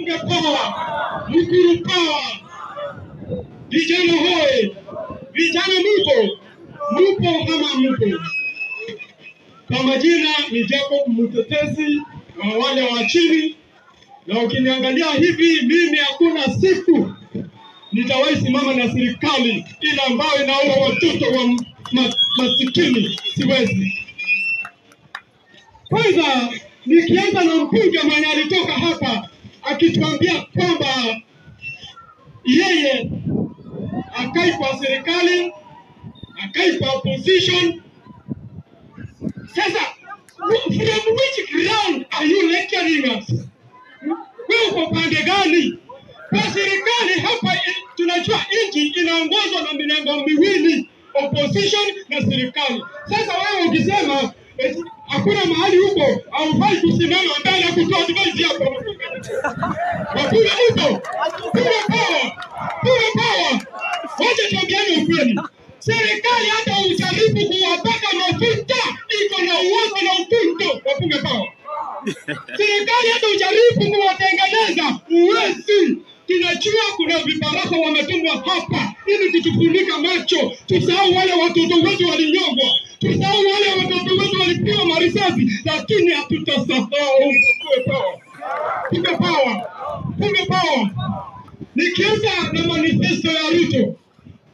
Wapunge power, Mukuru power. Vijana hoe, vijana mupo, mupo kama mupo. Kwa majina ni Jacob Mtetezi wa wale wa chini, na ukiniangalia hivi mimi hakuna siku nitawahi simama na serikali ile ambayo inaua watoto wa masikini, siwezi. Kwanza nikianza na mbunge mwenye alitoka hapa akituambia kwamba yeye akai kwa serikali, akai kwa opposition. Sasa from which ground are you lecturing us? Wewe uko pande gani? Kwa serikali hapa tunajua nchi inaongozwa na milengo miwili, opposition na serikali. Sasa wewe ukisema hakuna mahali huko, haufai kusimama mbele kutoa advice hapo. Wapunge huko. Pure power. Pure power. Wacha tuambiane ukweli. Serikali hata ujaribu kuwapaka mafuta iko na uozo na utunto. Wapunge power. Serikali hata ujaribu kuwatengeneza uwezi. Tunajua kuna vibaraka wametumwa hapa ili kutufunika macho, tusahau wale watoto wetu walinyongwa, tusahau wale watoto wetu walipigwa marisasi, lakini hatutasahau. Tuwe power, tuwe power, tuwe power. Nikianza na manifesto ya Ruto,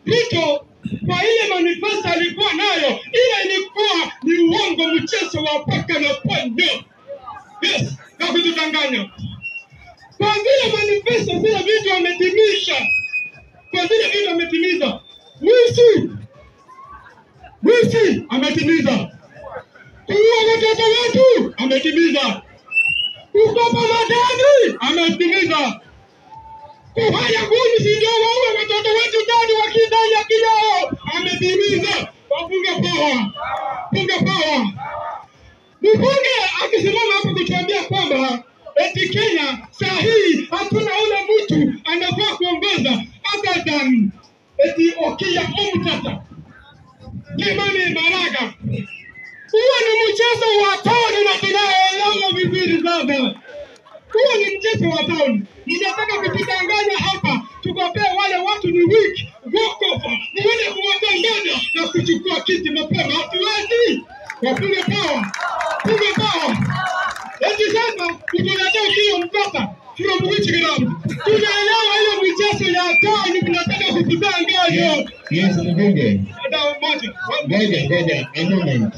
Ruto kwa ile manifesto alikuwa nayo, ile ilikuwa ni uongo, mchezo wa paka na panya. Yes, na kutudanganya. Kwa vile manifesto zile vitu ametimisha, kwa vile vitu ametimiza, wizi ametimiza, kuua watoto wetu ametimiza, kukopa madeni ametimiza, kuhaya guni ndio waue watoto wetu ndani wakidai haki yao ametimiza. Wapunge power, punge power. Mbunge akisimama hapo kutuambia kwamba eti Kenya saa hii hakuna ule mtu anafaa kuongoza other than eti Okiya Omtata, Kimani Maraga. Huo ni mchezo wa town na tunaelewa vizuri sana. Huo ni mchezo wa town. Ninataka kutudanganya hapa tukapea wale watu ni weak, walk over, muone kuwadanganya na kuchukua kiti mapema. Hatuwezi. Wapunge power, punge power. Eti sasa kutuletea Okiya Omtata from which ground? Tunaelewa hiyo michezo ya town, mnataka kutudanganya. Yes, mbunge. Ngoja, ngoja, a moment.